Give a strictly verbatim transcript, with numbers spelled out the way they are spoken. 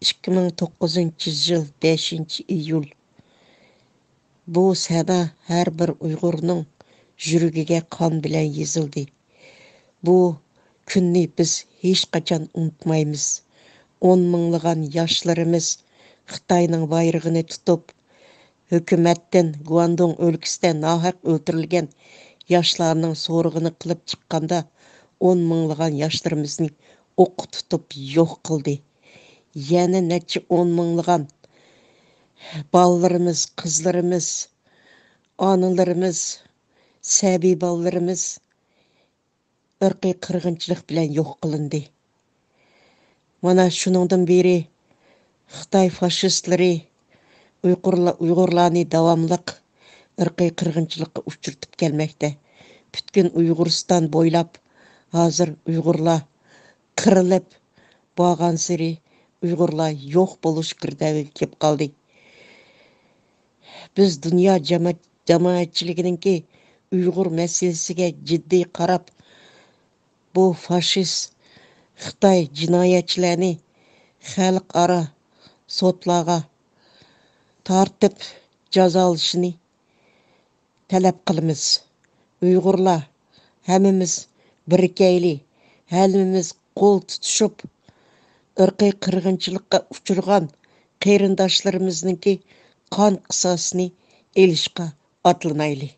ئىككى مىڭ توققۇزىنچى يىل بەشىنچى ئىيۇل. بۇ سەنا ھەر بىر ئۇيغۇرنىڭ يۈرىكىگە قان بىلەن يېزىلدى. بۇ كۈننى بىز ھېچقاچان ئۇنتۇمايمىز. ئون مىڭلىغان ياشلىرىمىز خىتاينىڭ بايرىقىنى تۇتۇپ، ھۆكۈمەتتىن گۇاندۇڭ ئۆلكىسىدە ناھەق ئۆلتۈرۈلگەن ياشلارنىڭ سورىقىنى قىلىپ چىققاندا، ئون مىڭلىغان ياشلىرىمىزنى ئوققا تۇتۇپ يوق قىلدى. يەنە نەچچە ئون مىڭلىغان بالىلىرىمىز، قىزلىرىمىز، ئانىلىرىمىز، سەبىي بالىلىرىمىز ئىرقىي قىرغىنچىلىق بىلەن يوق قىلىندى. مانا شۇنىڭدىن بېرى خىتاي فاشىستلىرى ئۇيغۇرلا-، ئۇيغۇرلارنى داۋاملىق ئىرقىي قىرغىنچىلىققا ئۇچرىتىپ كەلمەكتە. پۈتكۈل ئۇيغۇرىستان بويلاپ ھازىر ئۇيغۇرلار قىرىلىپ بارغانسېرى ئۇيغۇرلار يوق بولۇش گىردابىغا كېلىپ قالدى. بىز دۇنيا جاما-، جامائەتچىلىكىنىڭكى ئۇيغۇر مەسىلىسىگە جىددىي قاراپ، بۇ فاشىست خىتاي جىنايەتچىلەرنى خەلقئارا سوتلارغا تارتىپ جازالىشىنى تەلەپ قىلىمىز. ئۇيغۇرلار، ھەممىمىز بىرىكەيلى، ھەممىمىز قول تۇتۇشۇپ، ئىرقىي قىرغىنچىلىققا ئۇچرىغان قېرىنداشلىرىمىزنىڭكى قان قىساسىنى ئېلىشقا ئاتلىنايلى.